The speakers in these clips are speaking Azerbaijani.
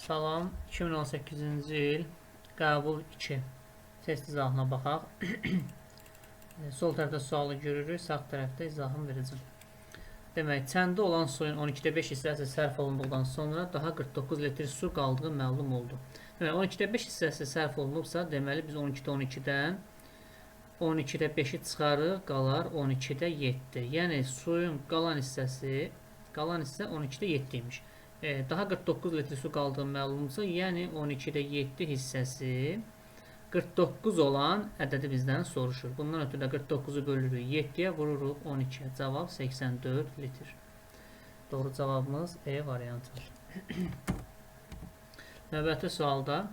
Salam, 2018-ci il qəbul 2 test izahına baxaq. Sol tərəfdə sualı görürük, sağ tərəfdə izahını verəcəm. Demək, çəndə olan suyun 12,5 hissəsi sərf olunduqdan sonra daha 49 litr su qaldığı məlum oldu. Demək, 12,5 hissəsi sərf olunubsa, deməli biz 12,12-dən 12,5-i çıxarıq, qalar 12,7. Yəni suyun qalan hissə 12,7 imiş. Daha 49 litr su qaldığı məlumdursa, yəni 12,7 hissəsi 49 olan ədədi bizdən soruşur. Bundan ötürü də 49-u bölürük 7-yə, vururuq 12-yə. Cavab 84 litr. Doğru cavabımız E variantı. Növbəti sualda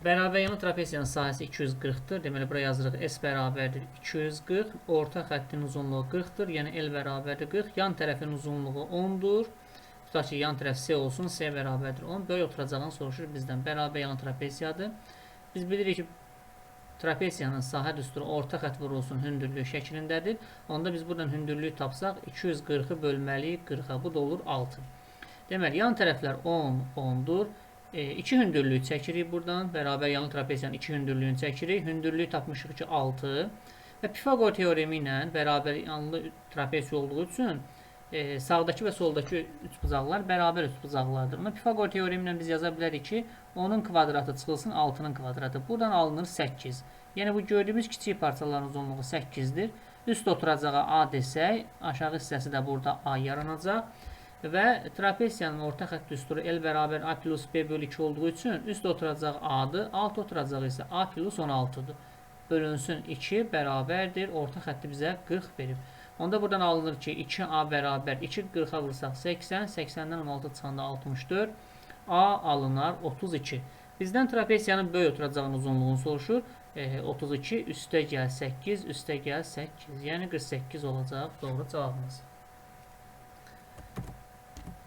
bərabər yanlı trapesiyanın sahəsi 240-dır. Deməli, bura yazırıq S bərabərdir 240. Orta xəttin uzunluğu 40-dır. Yəni L bərabərdir 40. Yan tərəfin uzunluğu 10-dur. Tutaq ki, yan tərəf C olsun, C bərabərdir 10. Böyük oturacağını soruşur bizdən. Bərabər yanlı trapesiyadır. Biz bilirik ki, trapesiyanın sahə düsturu orta xətt vurulsun hündürlüyü şəklindədir. Onda biz buradan hündürlüyü tapsaq, 240-ı bölməliyik 40-a. Bu da olur 6. Deməli, yan tərəflər 10, 10-dur. 2 hündürlüyü çəkirik buradan. Bərabər yanlı trapesiyanın 2 hündürlüyünü çəkirik. Hündürlüyü tapmışıq ki, 6. Və Pifaqor teoremi ilə bərabər yanlı trapesiya olduğu üçün sağdakı və soldakı üçbucaqlar bərabər üçbucaqlardır. Ona Pifaqor teoremi ilə biz yaza bilərik ki, 10-un kvadratı çıxılsın 6-nın kvadratı. Buradan alınır 8. Yəni bu gördüyümüz kiçik parçaların uzunluğu 8-dir. Üst oturacağa A desək, aşağı hissəsi də burada A yaranacaq. Və trapesiyanın orta xətt düsturu L bərabər A plus B bölü 2 olduğu üçün üst oturacaq A-dır, alt oturacaq isə A plus 16-dır. Bölünsün 2 bərabərdir. Orta xətti bizə 40 verib. Onda buradan alınır ki, 2A bərabər 2 40-a vursaq 80, 80-dən 16 çıxanda 64, A alınar 32. Bizdən trapesiyanın böyük oturacağının uzunluğunu soruşur. 32 üstə gəl 8, üstə gəl 8. Yəni 48 olacaq doğru cavabımız.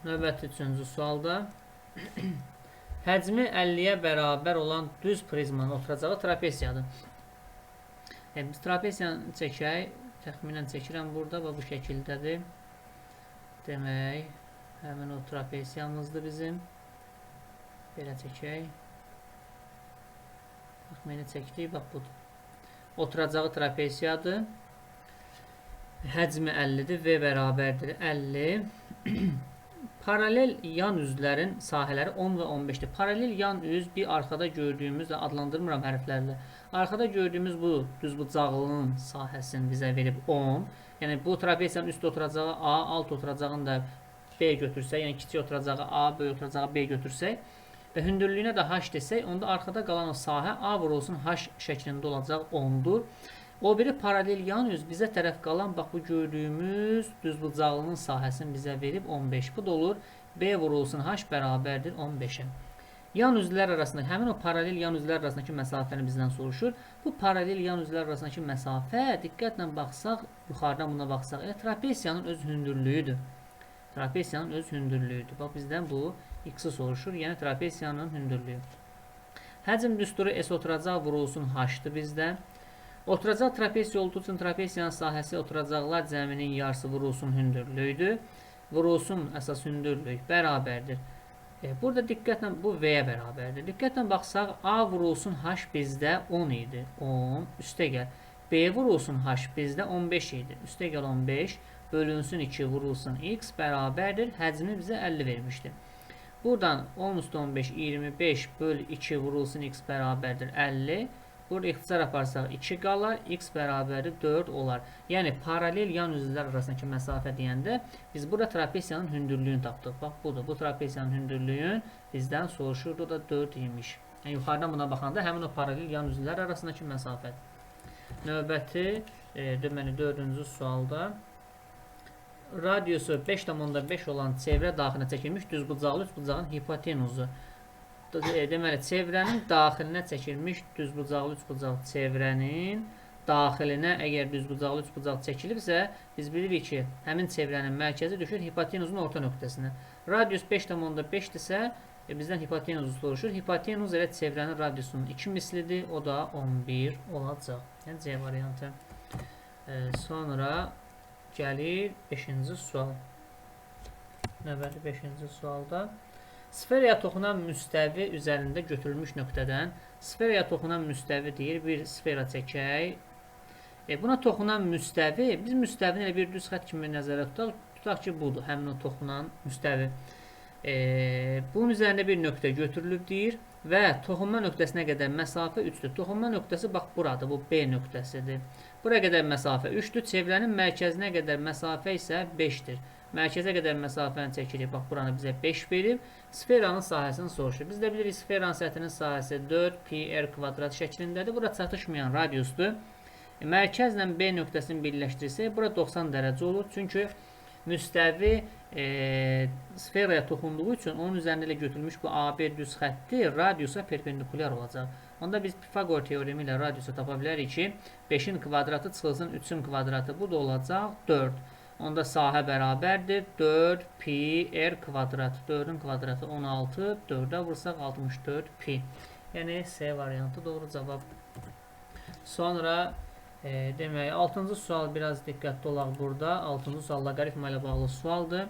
Növbəti üçüncü sualda həcmi 50-yə bərabər olan düz prizmanın oturacağı trapesiyadır. Biz trapesiyanı çəkək. Təxminən çəkirəm burada və bu şəkildədir. Demək, həmin o trapesiyamızdır bizim. Belə çəkək. Təxmini çəkdik, bax budur. Oturacağı trapesiyadır. Həcmi 50-dir, V bərabərdir 50. Paralel yan üzlərin sahələri 10 və 15-dir. Paralel yan üz bir arxada gördüyümüz, adlandırmıram hərflərlə. Arxada gördüyümüz bu düzbucaqlının sahəsini bizə verib 10. Yəni bu trapesiyanın üst oturacağı A, alt oturacağını da B götürsək, yəni kiçik oturacağı A, böyük oturacağı B götürsək və hündürlüyünə də H desək, onda arxada qalan o sahə A vurulsun H şəklində olacaq 10-dur. O biri paralel yan üz bizə tərəf qalan, bax bu gördüyümüz düzbucaqlının sahəsini bizə verib 15. Bu da olur B vurulsun H bərabərdir 15-ə. Yan üzvlər arasında, həmin o paralel yan üzvlər arasındakı məsafəni bizdən soruşur. Bu paralel yan üzvlər arasındakı məsafə, diqqətlə baxsaq, yuxarıdan buna baxsaq, elə trapesiyanın öz hündürlüyüdür. Trapesiyanın öz hündürlüyüdür. Bax bizdən bu x-i soruşur, yəni trapesiyanın hündürlüyü. Həcm düsturu S oturacaq vurulsun H-dır bizdə. Oturacaq trapesiya olduğu üçün trapesiyanın sahəsi oturacaqlar cəminin yarısı vurulsun hündürlüyüdür. Vurulsun əsas hündürlük bərabərdir. Burada diqqətlə bu V-yə bərabərdir. Diqqətlə baxsaq A vurulsun H bizdə 10 idi. 10 üstə gəl. B vurulsun H bizdə 15 idi. Üstə gəl 15 bölünsün 2 vurulsun X bərabərdir. Həcmi bizə 50 vermişdi. Buradan 10 üstə 15 25 böl 2 vurulsun X bərabərdir 50. Burada ixtisar aparsaq 2 qalar, x bərabərdir 4 olar. Yəni paralel yan üzvlər arasındakı məsafə deyəndə biz burada trapesiyanın hündürlüyünü tapdıq. Bax budur. Bu trapesiyanın hündürlüyün bizdən soruşurdu, o da 4 imiş. Yəni yuxarıdan buna baxanda həmin o paralel yan üzvlər arasındakı məsafədir. Növbəti, deməli 4-cü sualda radiusu 5,5 olan çevrə daxilinə çəkilmiş düzbucaqlı üçbucağın hipotenuzu. Deməli, çevrənin daxilinə çəkilmiş düzbucaqlı üçbucaq çevrənin daxilinə əgər düzbucaqlı üçbucaq çəkilibsə, biz bilirik ki, həmin çevrənin mərkəzi düşür hipotenuzun orta nöqtəsinə. Radius 5,5-dirsə, bizdən hipotenuzu soruşur. Hipotenuz elə çevrənin radiusunun 2 mislidir, o da 11 olacaq. Yəni, C variantı. Sonra gəlir 5-ci sual. Növbəti 5-ci sualda Sferaya toxunan müstəvi üzərində götürülmüş nöqtədən sferaya toxunan müstəvi deyir, bir sfera çəkək. Buna toxunan müstəvi, biz müstəvini elə bir düz xətt kimi nəzərə tutaq, tutaq ki, budur, həmin o toxunan müstəvi. Bunun üzərində bir nöqtə götürülüb deyir və toxunma nöqtəsinə qədər məsafə 3-dür. Toxunma nöqtəsi bax buradır, bu B nöqtəsidir. Buraya qədər məsafə 3-dür, çevrənin mərkəzinə qədər məsafə isə 5-dir. Mərkəzə qədər məsafəni çəkirik, bax buranı bizə 5 verib. Sferanın sahəsini soruşur. Biz də bilirik sferanın səthinin sahəsi 4 pi r kvadrat şəklindədir. Bura çatışmayan radiusdur. Mərkəzlə B nöqtəsini birləşdirsək, bura 90 dərəcə olur. Çünki müstəvi sferaya toxunduğu üçün onun üzərində elə götürülmüş bu AB düz xətti radiusa perpendikulyar olacaq. Onda biz Pifagor teoremi ilə radiusu tapa bilərik ki, 5-in kvadratı çıxılsın 3-ün kvadratı. Bu da olacaq 4. Onda sahə bərabərdir 4 pi r kvadrat. 4-ün kvadratı 16, 4-ə vursaq 64 pi. Yəni C variantı doğru cavab. Sonra demək, 6-cı sual biraz diqqətli olaq burada. 6-cı sual loqaritma ilə bağlı sualdır.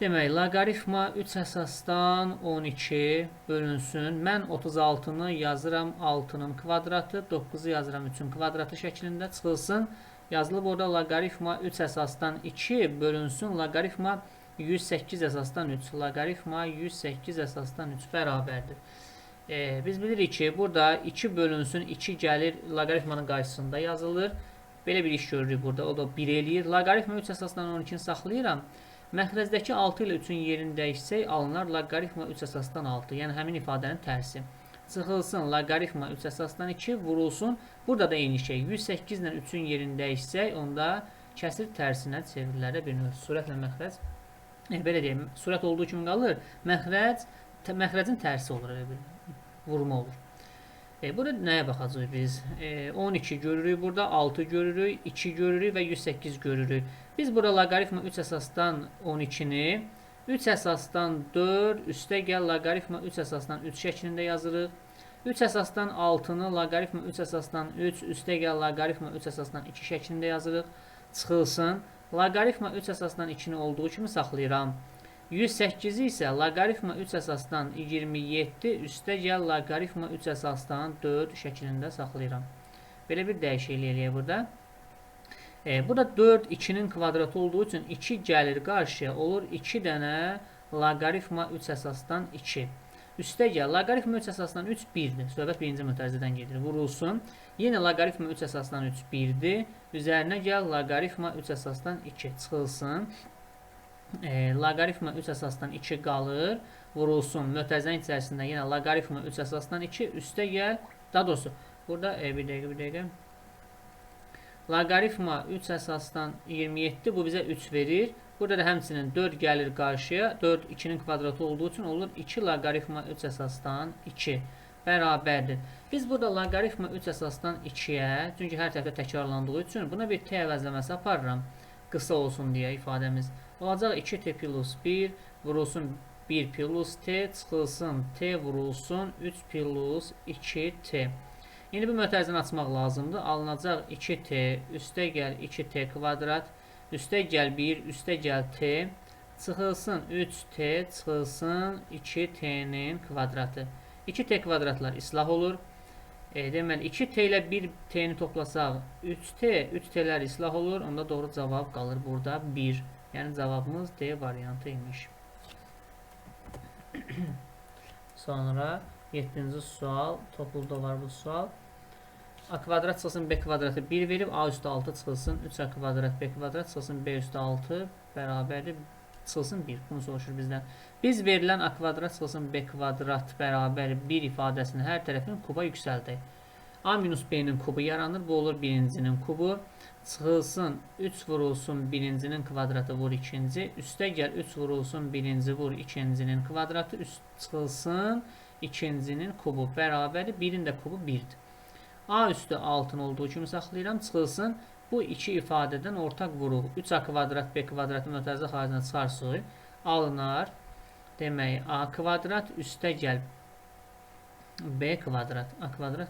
Demək, loqaritma 3 əsasdan 12 bölünsün. Mən 36-nı yazıram 6-nın kvadratı, 9-u yazıram 3-ün kvadratı şəklində çıxılsın. Yazılıb orada loqaritma 3 əsasdan 2 bölünsün loqaritma 108 əsasdan 3. Loqaritma 108 əsasdan 3 bərabərdir. Biz bilirik ki, burada 2 bölünsün 2 gəlir loqaritmanın qarşısında yazılır. Belə bir iş görürük burada. O da 1 eləyir. Loqaritma 3 əsasdan 12-ni saxlayıram. Məxrəzdəki 6 ilə 3-ün yerini dəyişsək alınar loqaritma 3 əsasdan 6. Yəni həmin ifadənin tərsi. Çıxılsın loqaritma 3 əsasdan 2 vurulsun. Burada da eyni şey. 108 ilə 3-ün yerini dəyişsək onda kəsir tərsinə çevrilərə bir növ. Surətlə məxrəc, belə deyim, surət olduğu kimi qalır. Məxrəcin tərsi olur, elə bir vurma olur. Burada nəyə baxacağıq biz? 12 görürük burada, 6 görürük, 2 görürük və 108 görürük. Biz burada loqaritma 3 əsasdan 12-ni 3 əsasdan 4, üstə gəl loqaritma 3 əsasdan 3 şəklində yazırıq. 3 əsasdan 6-nı loqaritma 3 əsasdan 3, üstə gəl loqaritma 3 əsasdan 2 şəklində yazırıq. Çıxılsın. Loqaritma 3 əsasdan 2-ni olduğu kimi saxlayıram. 108-i isə loqaritma 3 əsasdan 27, üstə gəl loqaritma 3 əsasdan 4 şəklində saxlayıram. Belə bir dəyişiklik eləyək burada. Burada 4 2-nin kvadratı olduğu üçün 2 gəlir qarşıya olur 2 dənə loqaritma 3 əsasdan 2. Üstə gəl loqaritma 3 əsasdan 3 1-dir. Söhbət birinci mötərizədən gedir. Vurulsun. Yenə loqaritma 3 əsasdan 3 1-dir. Üzərinə gəl loqaritma 3 əsasdan 2 çıxılsın. Loqaritma 3 əsasdan 2 qalır. Vurulsun. Mötərizənin içərisində yenə loqaritma 3 əsasdan 2. Üstə gəl. Daha doğrusu burada bir dəqiqə. Loqaritma 3 əsasdan 27 bu bizə 3 verir. Burada da həmçinin 4 gəlir qarşıya. 4 2-nin kvadratı olduğu üçün olur 2 loqaritma 3 əsasdan 2 bərabərdir. Biz burada loqaritma 3 əsasdan 2-yə, çünki hər tərəfdə təkrarlandığı üçün buna bir t əvəzləməsi aparıram. Qısa olsun deyə ifadəmiz. Olacaq 2t plus 1 vurulsun 1 plus t çıxılsın t vurulsun 3 plus 2t. İndi bu mötərizəni açmaq lazımdır. Alınacaq 2t, üstə gəl 2t kvadrat, üstə gəl 1, üstə gəl t, çıxılsın 3t, çıxılsın 2t-nin kvadratı. 2t kvadratlar islah olur. Deməli, 2t ilə 1t-ni toplasaq 3t, 3t-lər islah olur. Onda doğru cavab qalır burada 1. Yəni cavabımız D variantı imiş. Sonra 7-ci sual, topluda var bu sual. A kvadrat çıxılsın B kvadratı 1 verib, A üstə 6 çıxılsın 3A kvadrat B kvadrat çıxılsın B üstə 6 bərabərdir çıxılsın 1. Bunu soruşur bizdən. Biz verilən A kvadrat çıxılsın B kvadrat bərabər 1 ifadəsini hər tərəfini kuba yüksəldək. A minus B-nin kubu yaranır. Bu olur birincinin kubu. Çıxılsın 3 vurulsun birincinin kvadratı vur ikinci. Üstə gəl 3 vurulsun birinci vur ikincinin kvadratı. Üst çıxılsın ikincinin kubu bərabərdir. 1-in də kubu 1-dir. A üstü 6-nın olduğu kimi saxlayıram. Çıxılsın. Bu iki ifadədən ortaq vuruq. 3A kvadrat B kvadratı mötərizə xaricinə çıxarsıq. Alınar. Demək A kvadrat üstə gəl B kvadrat. A kvadrat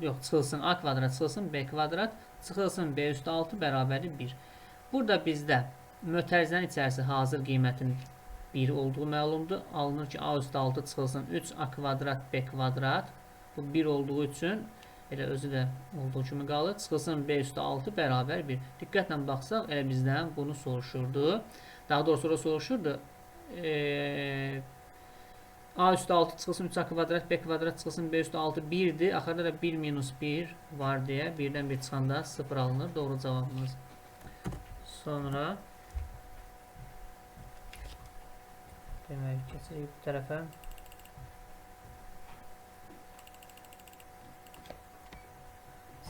yox çıxılsın. A kvadrat çıxılsın B kvadrat çıxılsın B üstü 6 bərabərdir 1. Burada bizdə mötərizənin içərisi hazır qiymətin 1 olduğu məlumdur. Alınır ki, A üstə 6 çıxılsın 3A kvadrat B kvadrat. Bu 1 olduğu üçün elə özü də olduğu kimi qalır. Çıxılsın B üstə 6 bərabər 1. Diqqətlə baxsaq, elə bizdən bunu soruşurdu. Daha doğrusu orada soruşurdu. A üstə 6 çıxılsın 3A kvadrat, B kvadrat çıxılsın B üstə 6 1-dir. Axırda da 1 minus 1 var deyə 1-dən 1 çıxanda 0 alınır. Doğru cavabımız. Sonra demək, keçirik bu tərəfə.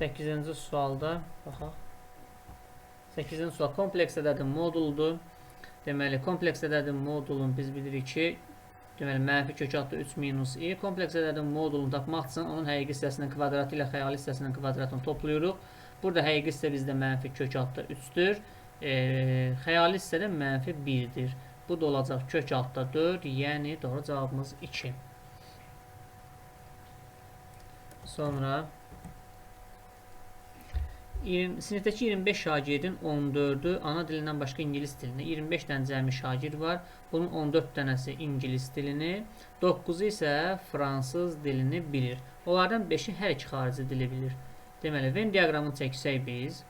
Səkkizinci sualda baxaq. 8-ci sual kompleks ədədin moduludur. Deməli, kompleks ədədin modulunu biz bilirik ki, deməli, mənfi kök altı 3 minus i. Kompleks ədədin modulunu tapmaq üçün onun həqiqi hissəsinin kvadratı ilə xəyali hissəsinin kvadratını toplayırıq. Burada həqiqi hissə bizdə mənfi kök altı 3-dür. Xəyali hissə də mənfi 1-dir. Bu da olacaq kök altda 4, yəni doğru cavabımız 2. Sonra sinifdəki 25 şagirdin 14-ü ana dilindən başqa ingilis dilini, 25 dənə cəmi şagird var. Bunun 14 dənəsi ingilis dilini, 9-u isə fransız dilini bilir. Onlardan 5-i hər iki xarici dili bilir. Deməli, Venn diaqramını çəksək biz,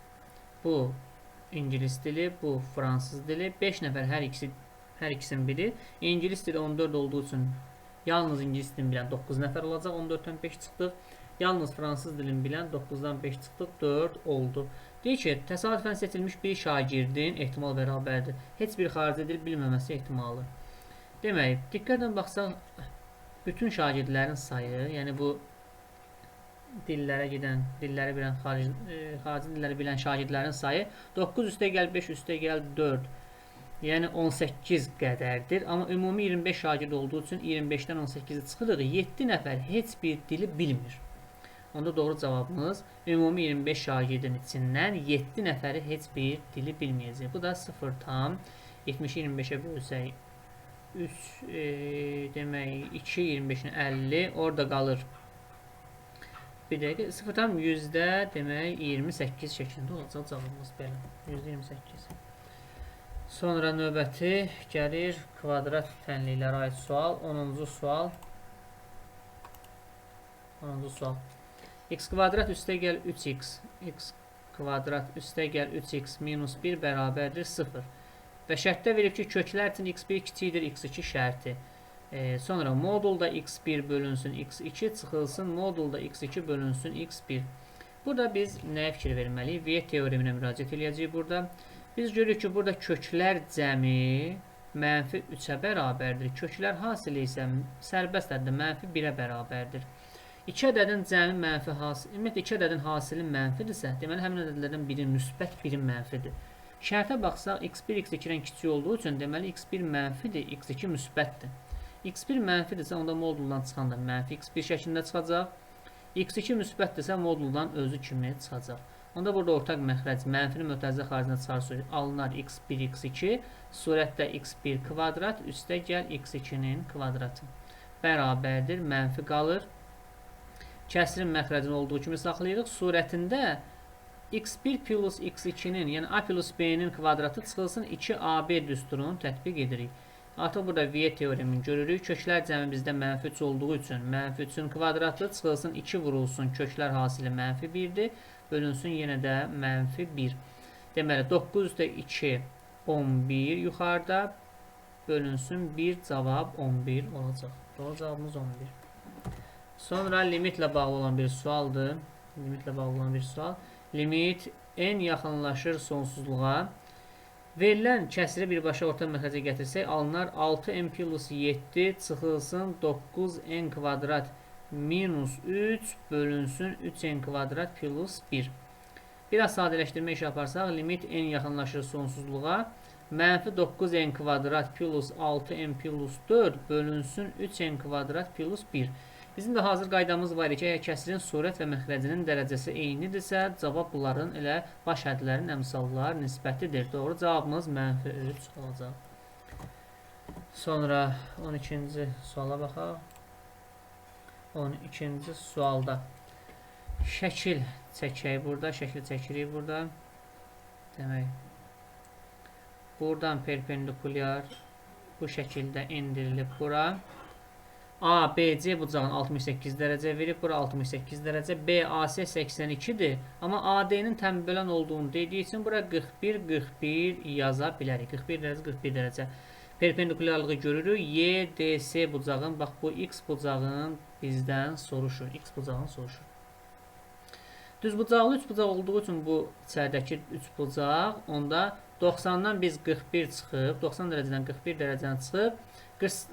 bu ingilis dili, bu fransız dili, 5 nəfər hər ikisini bilir. İngilis dili 14 olduğu üçün yalnız ingilis dilini bilən 9 nəfər olacaq, 14-dən 5 çıxdıq. Yalnız fransız dilini bilən 9-dan 5 çıxdıq, 4 oldu. Deyir ki, təsadüfən seçilmiş bir şagirdin ehtimal bərabərdir. Heç bir xarici dil bilməməsi ehtimalı. Demək, diqqətlə baxsaq, bütün şagirdlərin sayı, yəni bu dillərə gedən, dilləri bilən, xarici dilləri bilən şagirdlərin sayı 9 üstə gəl 5 üstə gəl 4. Yəni 18 qədərdir. Amma ümumi 25 şagird olduğu üçün 25-dən 18-i çıxırıq. 7 nəfər heç bir dili bilmir. Onda doğru cavabımız ümumi 25 şagirdin içindən 7 nəfəri heç bir dili bilməyəcək. Bu da 0,70-i 25-ə bölsək 3, demək 2, 25-in 50, orada qalır. Bir dəqiqə, 0,100-də demək 28 şəklində olacaq cavabımız belə. %28. Sonra növbəti gəlir kvadrat tənliklərə aid sual. 10-cu sual. 10-cu sual. X kvadrat üstə gəl 3x. X kvadrat üstə gəl 3x minus 1 bərabərdir 0. Və şərtdə verib ki, köklər üçün x1 kiçikdir x2 şərti. Sonra modulda x1 bölünsün x2 çıxılsın, modulda x2 bölünsün x1. Burada biz nəyə fikir verməliyik? Viet teoreminə müraciət eləyəcəyik burada. Biz görürük ki, burada köklər cəmi mənfi 3-ə bərabərdir. Köklər hasili isə sərbəst ədədə mənfi 1-ə bərabərdir. 2 ədədin cəmi mənfi hasili, ümumiyyətlə 2 ədədin hasili mənfidirsə, deməli həmin ədədlərdən biri müsbət, biri mənfidir. Şərtə baxsaq, x1 x2-dən kiçik olduğu üçün, deməli x1 mənfidir, x2 müsbətdir. X1 mənfidirsə, onda moduldan çıxanda mənfi x1 şəklində çıxacaq. X2 müsbətdirsə, moduldan özü kimi çıxacaq. Onda burada ortaq məxrəc mənfini mötərizə xaricinə çıxarsa alınar x1, x2, surətdə x1 kvadrat, üstə gəl x2-nin kvadratı. Bərabərdir, mənfi qalır. Kəsirin məxrəcini olduğu kimi saxlayırıq. Surətində x1 plus x2-nin, yəni a plus b-nin kvadratı çıxılsın 2ab düsturunu tətbiq edirik. Artıq burada Viet teoremini görürük. Köklər cəmi bizdə mənfi 3 olduğu üçün mənfi 3-ün kvadratı çıxılsın 2 vurulsun. Köklər hasili mənfi 1-dir. Bölünsün yenə də mənfi 1. Deməli 9 üstə 2 11 yuxarıda bölünsün 1 cavab 11 olacaq. Doğru cavabımız 11. Sonra limitlə bağlı olan bir sualdır. Limitlə bağlı olan bir sual. Limit n yaxınlaşır sonsuzluğa. Verilən kəsiri birbaşa orta məxrəcə gətirsək, alınar 6n plus 7 çıxılsın 9n kvadrat minus 3 bölünsün 3n kvadrat plus 1. Biraz sadələşdirmə işi aparsaq, limit n yaxınlaşır sonsuzluğa. Mənfi 9n kvadrat plus 6n plus 4 bölünsün 3n kvadrat plus 1. Bizim də hazır qaydamız var ki, əgər kəsirin surət və məxrəcinin dərəcəsi eynidirsə, cavab bunların elə baş hədlərin əmsallar nisbətidir. Doğru cavabımız mənfi 3 olacaq. Sonra 12-ci suala baxaq. 12-ci sualda şəkil çəkək burada, şəkil çəkirik burada. Demək, buradan perpendikulyar bu şəkildə endirilib bura. A, B, C bucağını 68 dərəcə verib, bura 68 dərəcə. B, A, C 82-dir. Amma AD-nin təmbölən olduğunu dediyi üçün bura 41, 41 yaza bilərik. 41 dərəcə, 41 dərəcə. Perpendikulyarlığı görürük. Y, D, C bucağın, bax bu X bucağın bizdən soruşur. X bucağını soruşur. Düzbucaqlı üçbucaq olduğu üçün bu içəridəki üçbucaq, onda 90-dan biz 41 çıxıb, 90 dərəcədən 41 dərəcəni çıxıb,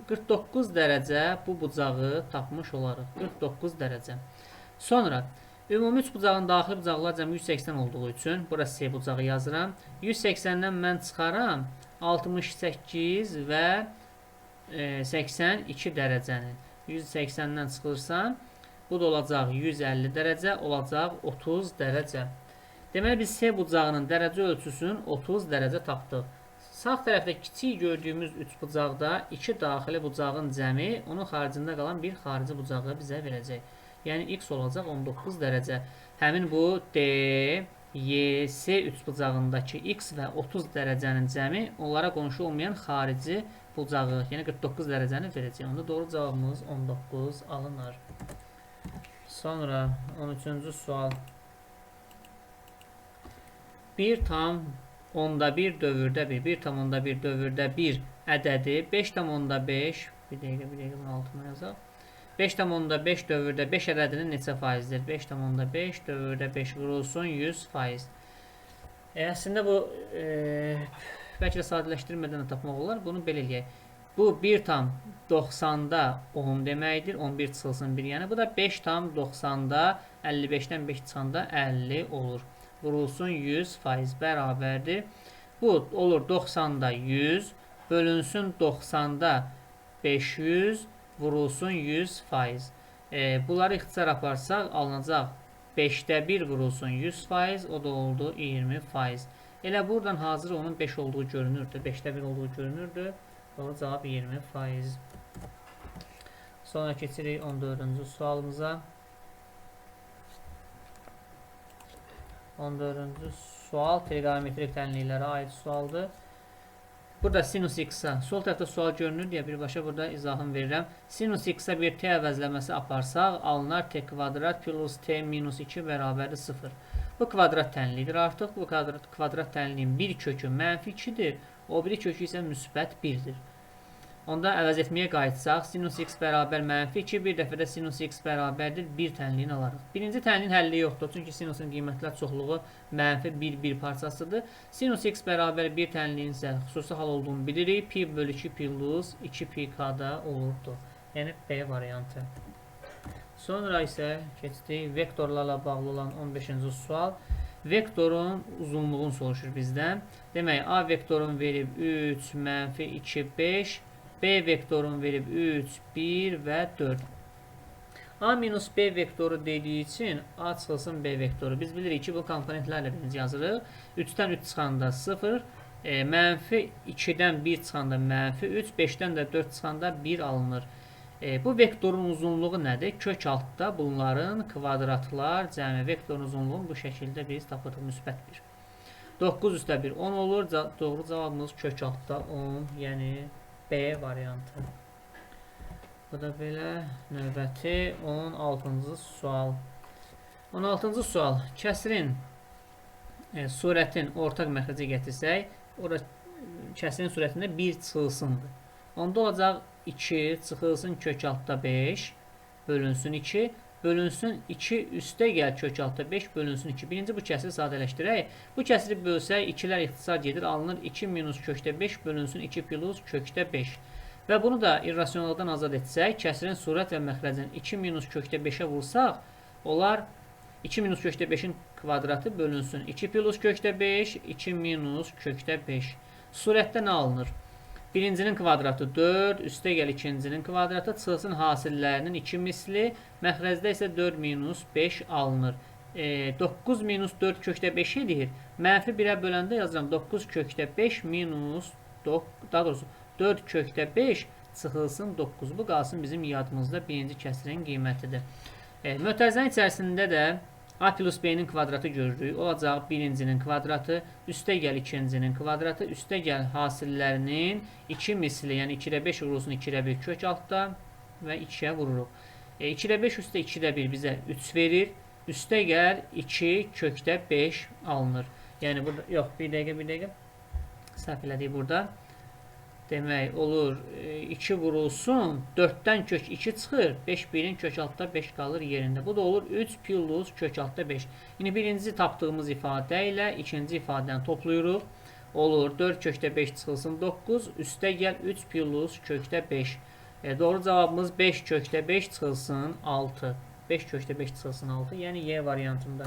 49 dərəcə bu bucağı tapmış olarıq. 49 dərəcə. Sonra ümumi üçbucağın daxili bucaqlar cəmi 180 olduğu üçün bura C bucağı yazıram. 180-dən mən çıxaram 68 və 82 dərəcəni. 180-dən çıxırsan, bu da olacaq 150 dərəcə, olacaq 30 dərəcə. Deməli, biz C bucağının dərəcə ölçüsünün 30 dərəcə tapdıq. Sağ tərəfdə kiçik gördüyümüz üçbucaqda iki daxili bucağın cəmi, onun xaricində qalan bir xarici bucağı bizə verəcək. Yəni, X olacaq 19 dərəcə. Həmin bu D, Y, C üçbucağındakı X və 30 dərəcənin cəmi onlara qonşu olmayan xarici bucağı, yəni 49 dərəcəni verəcək. Onda doğru cavabımız 19 alınır. Sonra 13-cü sual. 1,1 dövrdə 1, 1,1 dövrdə 1 ədədi 5,5, bir dəqiqə, bunu altıma yazaq. 5,5 dövrdə 5 ədədinin neçə faizdir? 5,5 dövrdə 5 vurulsun 100%. Əslində bu, bəlkə də sadələşdirmədən də tapmaq olar. Bunu belə eləyək. Bu 1,90-da 10 deməkdir. 11 çıxılsın bir yəni. Bu da 5,90-da 55-dən 5 çıxanda 50 olur. Vurulsun 100% bərabərdir. Bu olur 90-da 100, bölünsün 90-da 500, vurulsun 100%. Bunları ixtisar aparsaq alınacaq 5-də 1 vurulsun 100%, o da oldu 20%. Elə buradan hazır onun 5 olduğu görünürdü. 5-də 1 olduğu görünürdü. Doğru cavab 20%. Sonra keçirik 14-cü sualımıza. 14-cü sual trigonometrik tənliklərə aid sualdır. Burada sinus x-a, sol tərəfdə sual görünür deyə birbaşa burada izahım verirəm. Sinus x-a bir t əvəzləməsi aparsaq, alınar t kvadrat plus t minus 2 bərabərdir 0. Bu kvadrat tənliyidir artıq. Bu kvadrat tənliyin bir kökü mənfi 2-dir, o biri kökü isə müsbət 1-dir. Onda əvəz etməyə qayıtsaq, sinus x bərabər mənfi 2, bir dəfə də sinus x bərabərdir 1 tənliyini alarıq. Birinci tənliyin həlli yoxdur, çünki sinusun qiymətlər çoxluğu mənfi 1, 1 parçasıdır. Sinus x bərabər 1 tənliyin isə xüsusi hal olduğunu bilirik. Pi bölü 2 plus 2 pi k-da olurdu. Yəni B variantı. Sonra isə keçdik vektorlarla bağlı olan 15-ci sual. Vektorun uzunluğunu soruşur bizdən. Demək, A vektorun verib 3, mənfi 2, 5. B vektorun verib 3, 1 və 4. A minus B vektoru dediyi üçün A çıxılsın B vektoru. Biz bilirik ki, bu komponentlərlə birinci yazırıq. 3-dən 3 çıxanda 0, mənfi 2-dən 1 çıxanda mənfi 3, 5-dən də 4 çıxanda 1 alınır. Bu vektorun uzunluğu nədir? Kök altda bunların kvadratlar cəmi vektorun uzunluğunu bu şəkildə biz tapırıq müsbət 1. 9 üstə 1 10 olur. Doğru cavabımız kök altda 10, yəni B variantı. Bu da belə. Növbəti 16-cı sual. 16-cı sual. Kəsirin surətin ortaq məxrəcə gətirsək, ora kəsirin surətində 1 çıxılsındır. Onda olacaq 2 çıxılsın kök altda 5 bölünsün 2 bölünsün 2 üstə gəl kök altda 5 bölünsün 2. Birinci bu kəsiri sadələşdirək. Bu kəsiri bölsək 2-lər ixtisar gedir. Alınır 2 minus kökdə 5 bölünsün 2 plus kökdə 5. Və bunu da irrasionaldan azad etsək, kəsirin surət və məxrəcin 2 minus kökdə 5-ə vursaq, olar 2 minus kökdə 5-in kvadratı bölünsün 2 plus kökdə 5, 2 minus kökdə 5. Surətdə nə alınır? Birincinin kvadratı 4, üstə gəl ikincinin kvadratı, çıxılsın hasillərinin 2 misli, məxrəcdə isə 4 minus 5 alınır. 9 minus 4 kökdə 5 eləyir. Mənfi 1-ə böləndə yazıram 9 kökdə 5 minus, daha doğrusu 4 kökdə 5 çıxılsın 9. Bu qalsın bizim yadımızda birinci kəsirin qiymətidir. Mötərizənin içərisində də A plus B-nin kvadratı görürük. Olacaq birincinin kvadratı, üstə gəl ikincinin kvadratı, üstə gəl hasillərinin 2 misli, yəni 2-də 5 vurulsun 2-də 1 kök altda və 2-yə vururuq. 2-də 5 üstə 2-də 1 bizə 3 verir. Üstə gəl 2 kökdə 5 alınır. Yəni burada, yox, bir dəqiqə. Səhv elədik burada. Demək olur 2 vurulsun, 4-dən kök 2 çıxır, 5 1-in kök altda 5 qalır yerində. Bu da olur 3 plus kök altda 5. İndi birinci tapdığımız ifadə ilə ikinci ifadəni toplayırıq. Olur 4 kökdə 5 çıxılsın 9, üstə gəl 3 plus kökdə 5. Doğru cavabımız 5 kökdə 5 çıxılsın 6. 5 kökdə 5 çıxılsın 6, yəni Y variantında.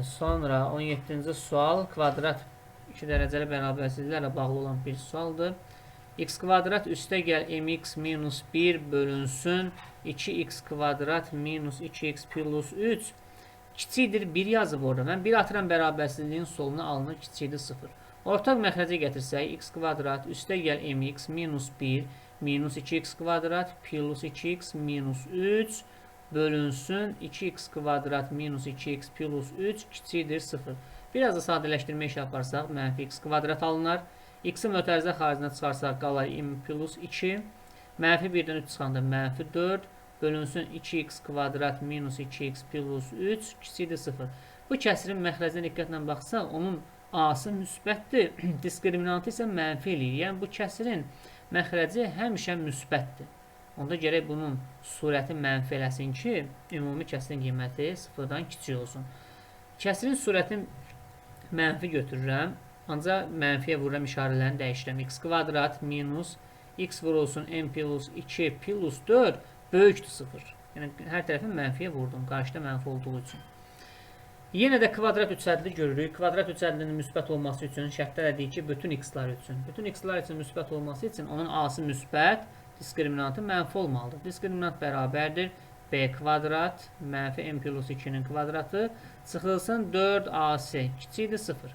Sonra 17-ci sual kvadrat 2 dərəcəli bərabərsizliklərlə bağlı olan bir sualdır. X kvadrat üstə gəl mx minus 1 bölünsün 2x kvadrat minus 2x plus 3 kiçikdir 1 yazıb orada. Mən 1 atıram bərabərsizliyin soluna alınır kiçikdir 0. Ortaq məxrəcə gətirsək x kvadrat üstə gəl mx minus 1 minus 2x kvadrat plus 2x minus 3 bölünsün 2x kvadrat minus 2x plus 3 kiçikdir 0. Biraz da sadələşdirmə işi aparsaq, mənfi x kvadrat alınar. X-i mötərizə xaricinə çıxarsaq, qalar m plus 2. Mənfi 1-dən 3 çıxanda mənfi 4. Bölünsün 2x kvadrat minus 2x plus 3 kiçikdir 0. Bu kəsirin məxrəcinə diqqətlə baxsaq, onun A-sı müsbətdir, diskriminantı isə mənfi eləyir. Yəni, bu kəsirin məxrəci həmişə müsbətdir. Onda gərək bunun surəti mənfi eləsin ki, ümumi kəsirin qiyməti 0-dan kiçik olsun. Kəsirin surətini mənfi götürürəm, ancaq mənfiyə vururam, işarələrini dəyişirəm. X kvadrat minus x vurulsun m plus 2 plus 4 böyükdür 0. Yəni, hər tərəfi mənfiyə vurdum, qarşıda mənfi olduğu üçün. Yenə də kvadrat 3 ədli görürük. Kvadrat 3 ədlinin müsbət olması üçün şərtlər dedik ki, bütün x-lar üçün. Bütün x-lar üçün müsbət olması üçün onun A-sı müsbət, diskriminantı mənfi olmalıdır. Diskriminant bərabərdir B kvadrat mənfi m plus 2-nin kvadratı çıxılsın 4AC kiçikdir 0.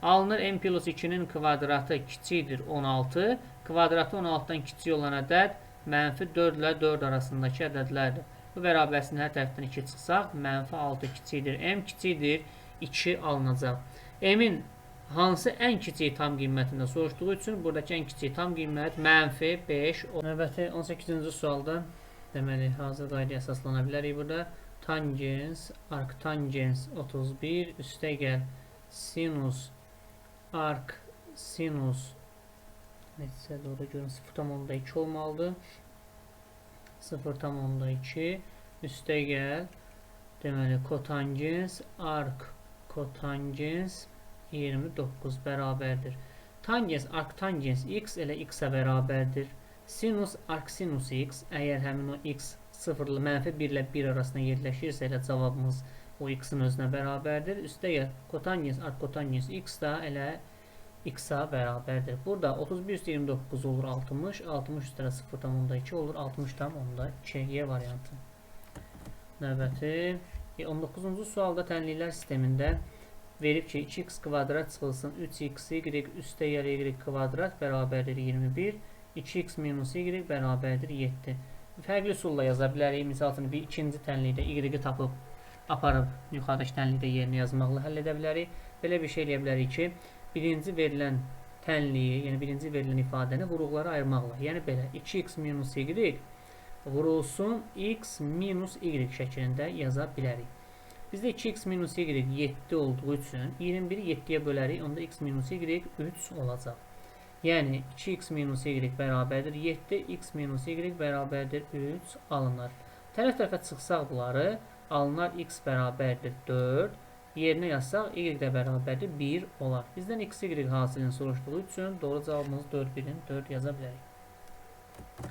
Alınır m plus 2-nin kvadratı kiçikdir 16. Kvadratı 16-dan kiçik olan ədəd mənfi 4 ilə 4 arasındakı ədədlərdir. Bu bərabərsinin hər tərəfdən 2 çıxsaq, mənfi 6 kiçikdir, m kiçikdir 2 alınacaq. M-in hansı ən kiçik tam qiymətində soruşduğu üçün buradakı ən kiçik tam qiymət mənfi 5. Növbəti 18-ci sualda deməli, hazır qaydaya əsaslana bilərik burada. Tangens, arctangens 31, üstə gəl sinus, arc, sinus, neticə doğru görün 0,2 olmalıdır. 0,2, üstə gəl, deməli, kotangens, arc, kotangens 29 bərabərdir. Tangens, arctangens x elə x-ə bərabərdir. Sinus, arcsinus x, əgər həmin o x 0 ilə mənfi 1 ilə 1 arasında yerləşirsə, elə cavabımız o x-in özünə bərabərdir. Üstə gəl, kotangens, arckotangens x da elə x-a bərabərdir. Burada 31 üstə 29 olur 60, 60 üstə 0,2 olur 60,2 Y variantı. Növbəti 19-cu sualda tənliklər sistemində verib ki, 2x kvadrat çıxılsın 3x y üstə gəl y kvadrat bərabərdir 21. 2x minus y bərabərdir 7. Fərqli üsulla yaza bilərik. Misal üçün, bir ikinci tənlikdə y-i tapıb aparıb yuxarıdakı tənlikdə yerinə yazmaqla həll edə bilərik. Belə bir şey eləyə bilərik ki, birinci verilən tənliyi, yəni birinci verilən ifadəni vuruqlara ayırmaqla. Yəni belə 2x minus y vurulsun x minus y şəklində yaza bilərik. Bizdə 2x minus y 7 olduğu üçün 21-i 7-yə bölərik, onda x minus y 3 olacaq. Yəni 2x minus y bərabərdir 7, x minus y bərabərdir 3 alınır. Tərəf-tərəfə çıxsaq bunları, alınar x bərabərdir 4, yerinə yazsaq y də bərabərdir 1 olar. Bizdən x, y hasilini soruşduğu üçün doğru cavabımız 4, 1-in 4 yaza bilərik.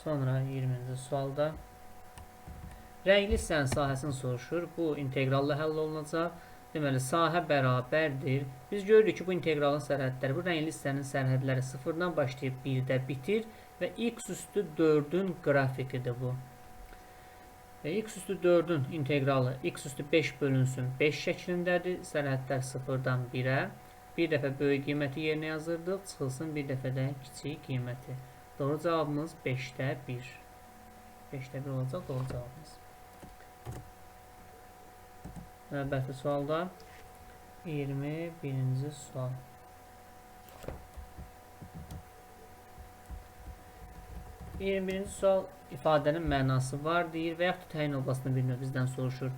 Sonra 20-ci sualda rəngli hissənin sahəsini soruşur. Bu inteqralla həll olunacaq. Deməli, sahə bərabərdir. Biz görürük ki, bu inteqralın sərhədləri, bu rəngli hissənin sərhədləri 0-dan başlayıb 1-də bitir və x üstü 4-ün qrafikidir bu. Və x üstü 4-ün inteqralı x üstü 5 bölünsün 5 şəklindədir. Sərhədlər 0-dan 1-ə. Bir dəfə böyük qiyməti yerinə yazırdıq, çıxılsın bir dəfə də kiçik qiyməti. Doğru cavabımız 5-də 1. 5-də 1 olacaq doğru cavabımız. Növbəti sualda 21-ci sual. 21-ci sual ifadənin mənası var deyir və yaxud da təyin oblasını bir növ bizdən soruşur.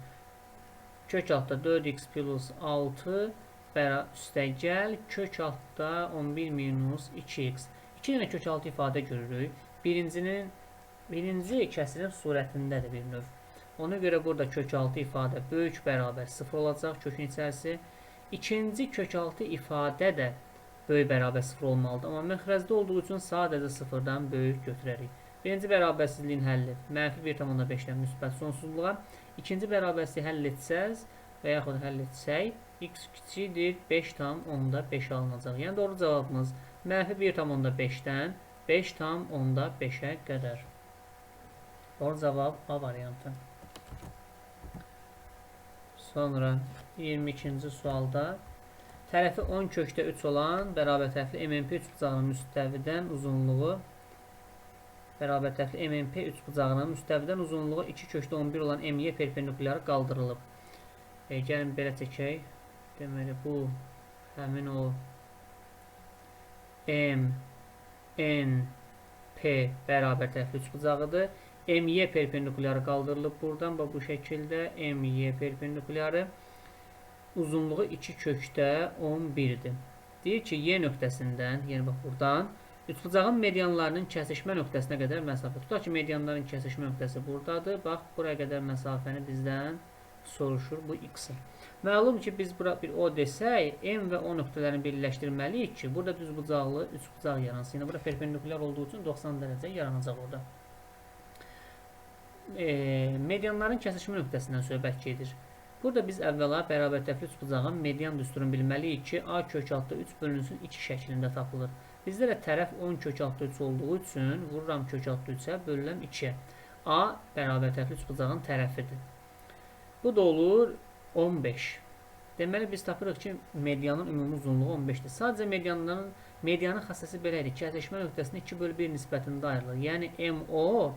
Kök altda 4x plus 6 üstə gəl, kök altda 11 minus 2x. İki dənə kök altı ifadə görürük. Birinci kəsirin surətindədir bir növ. Ona görə burada kök altı ifadə böyük bərabər 0 olacaq kökün içərisi. İkinci kök altı ifadə də böyük bərabər 0 olmalıdır. Amma məxrəcdə olduğu üçün sadəcə 0-dan böyük götürərik. Birinci bərabərsizliyin həlli mənfi 1,5-dən müsbət sonsuzluğa. İkinci bərabərsizliyi həll etsəz və yaxud həll etsək, x kiçikdir 5,5 alınacaq. Yəni doğru cavabımız mənfi 1,5-dən 5,5-ə qədər. Doğru cavab A variantı. Sonra 22-ci sualda tərəfi 10 kökdə 3 olan bərabər tərəfli MNP üçbucağının müstəvidən uzunluğu bərabər tərəfli MNP üçbucağının müstəvidən uzunluğu 2 kökdə 11 olan MY perpendikulyarı qaldırılıb. Gəlin belə çəkək. Deməli bu həmin o M, N, P bərabər tərəfli üçbucağıdır. MY perpendikulyarı qaldırılıb buradan. Bax bu şəkildə MY perpendikulyarı uzunluğu 2 kökdə 11-dir. Deyir ki, Y nöqtəsindən, yəni bax buradan, üçbucağın medianlarının kəsişmə nöqtəsinə qədər məsafə. Tutaq ki, medianların kəsişmə nöqtəsi buradadır. Bax, buraya qədər məsafəni bizdən soruşur bu x-i. Məlum ki, biz bura bir O desək, M və O nöqtələrini birləşdirməliyik ki, burada düzbucaqlı üçbucaq yaransın. Yəni, bura perpendikulyar olduğu üçün 90 dərəcə yaranacaq orada. Medianların kəsişmə nöqtəsindən söhbət gedir. Burada biz əvvəla bərabər tərəfli üçbucağın median düsturunu bilməliyik ki, A kök altda 3 bölünsün 2 şəklində tapılır. Bizdə də tərəf 10 kök altda 3 olduğu üçün vururam kök altda 3-ə, bölürəm 2-yə. A bərabər tərəfli üçbucağın tərəfidir. Bu da olur 15. Deməli, biz tapırıq ki, medianın ümumi uzunluğu 15-dir. Sadəcə medianın xassəsi belə idi. Kəsişmə nöqtəsini 2 bölü 1 nisbətində ayrılır. Yəni, MO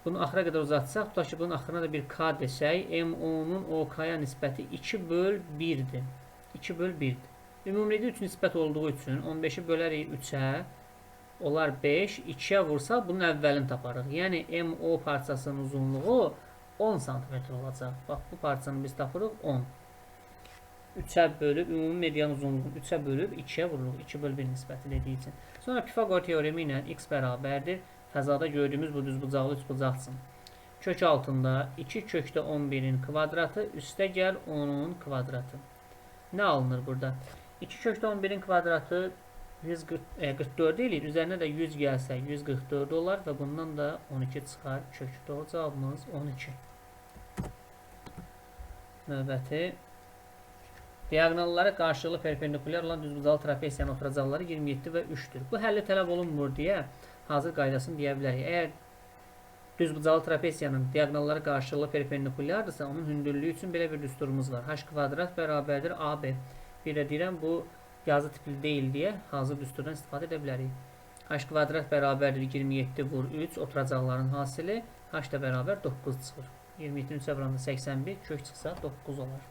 bunu axıra qədər uzatsaq, tutaq ki, bunun axırına da bir K desək, MO-nun OK-ya nisbəti 2 böl 1-dir. 2 böl 1-dir. Ümumilikdə 3 nisbət olduğu üçün 15-i bölərik 3-ə, olar 5, 2-yə vursaq bunun əvvəlini taparıq. Yəni, MO parçasının uzunluğu 10 cm olacaq. Bax, bu parçanı biz tapırıq 10. 3-ə bölüb, ümumi median uzunluğunu 3-ə bölüb 2-yə vururuq. 2 böl 1 nisbəti dediyi üçün. Sonra Pifaqor teoremi ilə x bərabərdir. Fəzada gördüyümüz bu düzbucaqlı üçbucaqsın. Kök altında 2 kökdə 11-in kvadratı, üstə gəl 10-un kvadratı. Nə alınır burada? 2 kökdə 11-in kvadratı 144 eləyir. Üzərinə də 100 gəlsə 144 olar və bundan da 12 çıxar kök. Doğru cavabımız 12. Növbəti. Diaqonallara qarşılıqlı perpendikulyar olan düzbucaqlı trapesiyanın oturacaqları 27 və 3-dür. Bu həlli tələb olunmur deyə hazır qaydasını deyə bilərik. Əgər düzbucaqlı trapesiyanın diaqonalları qarşılıqlı perpendikulyardırsa, onun hündürlüyü üçün belə bir düsturumuz var. H kvadrat bərabərdir AB. Bir də deyirəm, bu yazı tipli deyil deyə hazır düsturdan istifadə edə bilərik. H kvadrat bərabərdir 27 vur 3, oturacaqların hasili. H da bərabər 9 çıxır. 27-nin 3-ə vuranda 81, kök çıxsa 9 olar.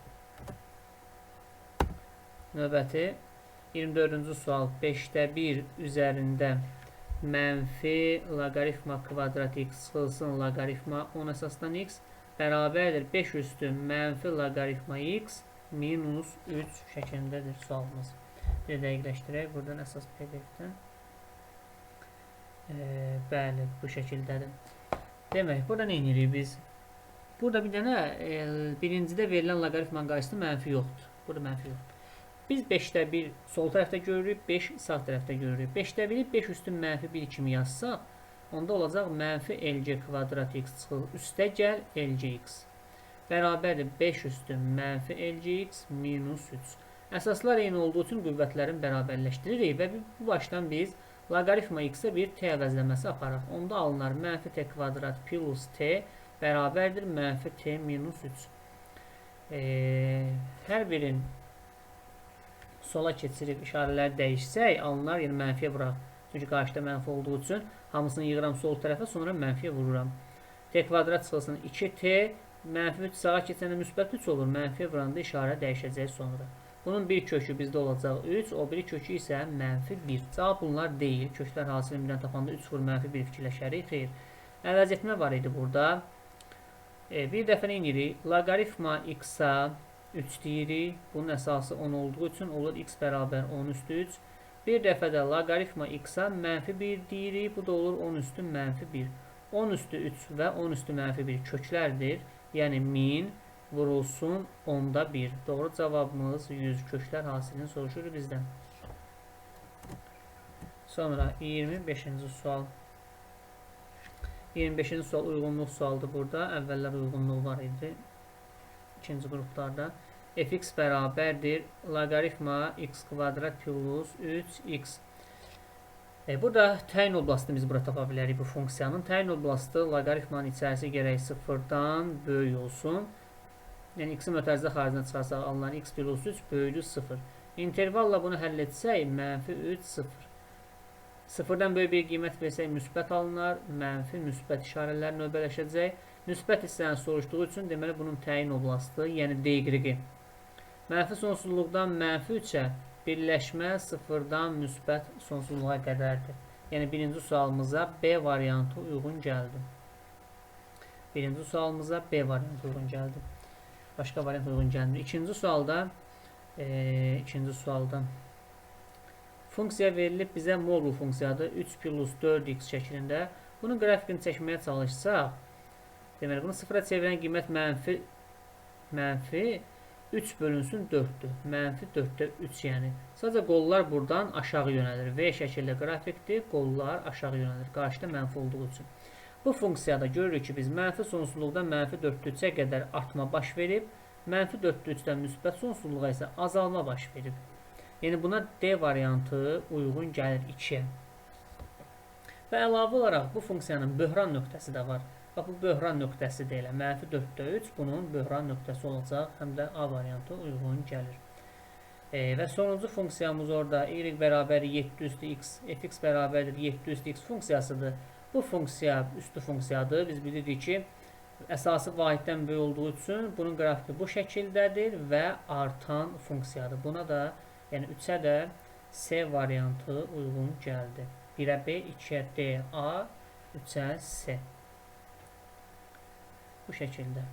Növbəti 24-cü sual 5-də 1 üzərində mənfi loqaritma kvadrat x çıxılsın loqaritma 10 əsasdan x bərabərdir 5 üstü mənfi loqaritma x minus 3 şəklindədir sualımız. Bir dəqiqləşdirək buradan əsas PDF-dən. Bəli, bu şəkildədir. Demək, burada nə edirik biz? Burada bir dənə birincidə verilən loqaritmanın qarşısında mənfi yoxdur. Burada mənfi yoxdur. Biz 5-də 1 sol tərəfdə görürük, 5 sağ tərəfdə görürük. 5-də 1-i 5 üstü mənfi 1 kimi yazsaq, onda olacaq mənfi LG kvadrat x çıxır. Üstə gəl LGX. Bərabərdir 5 üstü mənfi LGX minus 3. Əsaslar eyni olduğu üçün qüvvətlərini bərabərləşdiririk və bu başdan biz loqaritma x-ə bir t əvəzləməsi aparaq. Onda alınar mənfi t kvadrat plus t bərabərdir mənfi t minus 3. Hər birin sola keçirib işarələri dəyişsək, alınar, yəni mənfiyə vuraq. Çünki qarşıda mənfi olduğu üçün hamısını yığıram sol tərəfə, sonra mənfiyə vururam. T kvadrat çıxılsın 2t Mənfi 3 sağa keçəndə müsbət 3 olur. Mənfi vuranda işarə dəyişəcək sonra. Bunun bir kökü bizdə olacaq 3, o biri kökü isə mənfi 1. Cavab bunlar deyil. Köklər hasilini birdən tapanda 3 vur mənfi 1 fikirləşərik. Xeyr. Əvəz etmə var idi burada. Bir dəfə nə edirik? Loqaritma x-a 3 deyirik. Bunun əsası 10 olduğu üçün olur x bərabər 10 üstü 3. Bir dəfə də loqaritma x-a mənfi 1 deyirik. Bu da olur 10 üstü mənfi 1. 10 üstü 3 və 10 üstü mənfi 1 köklərdir. Yəni 1000 vurulsun 10-da 1. Doğru cavabımız 100. Köklər hasilini soruşur bizdən. Sonra 25-ci sual. 25-ci sual uyğunluq sualıdır burada. Əvvəllər uyğunluq var idi. İkinci qruplarda. Fx bərabərdir loqaritma x kvadrat plus 3x. Burada təyin oblastını biz bura tapa bilərik bu funksiyanın. Təyin oblastı loqaritmanın içərisi gərək sıfırdan böyük olsun. Yəni x-i mötərizə xaricinə çıxarsaq alınan x plus 3 böyüdür 0. İntervalla bunu həll etsək mənfi 3, 0. Sıfırdan böyük bir qiymət versək müsbət alınar, mənfi, müsbət işarələr növbələşəcək. Müsbət hissəni soruşduğu üçün deməli bunun təyin oblastı, yəni D-y. Mənfi sonsuzluqdan mənfi 3-ə birləşmə sıfırdan müsbət sonsuzluğa qədərdir. Yəni birinci sualımıza B variantı uyğun gəldi. Birinci sualımıza B variantı uyğun gəldi. Başqa variant uyğun gəlmir. İkinci sualda funksiya verilib bizə modul funksiyadır. 3 plus 4x şəklində. Bunun qrafikini çəkməyə çalışsaq, deməli bunu sıfıra çevirən qiymət mənfi 3 bölünsün 4-dür. Mənfi 4-də 3 yəni. Sadəcə qollar buradan aşağı yönəlir. V şəkildə qrafikdir. Qollar aşağı yönəlir. Qarşıda mənfi olduğu üçün. Bu funksiyada görürük ki, biz mənfi sonsuzluqdan mənfi 4-də 3-ə qədər artma baş verib. Mənfi 4-də 3-dən müsbət sonsuzluğa isə azalma baş verib. Yəni buna D variantı uyğun gəlir 2-yə. Və əlavə olaraq bu funksiyanın böhran nöqtəsi də var. Bax, bu böhran nöqtəsi də elə. Mənfi 4-də 3 bunun böhran nöqtəsi olacaq. Həm də A variantı uyğun gəlir. Və sonuncu funksiyamız orada y bərabər 7 üstü x, fx bərabərdir 7 üstü x funksiyasıdır. Bu funksiya üstü funksiyadır. Biz bilirik ki, əsası vahiddən böyük olduğu üçün bunun qrafiki bu şəkildədir və artan funksiyadır. Buna da, yəni 3-ə də C variantı uyğun gəldi. 1-ə B, 2-yə D, A, 3-ə C. Bu şəkildə.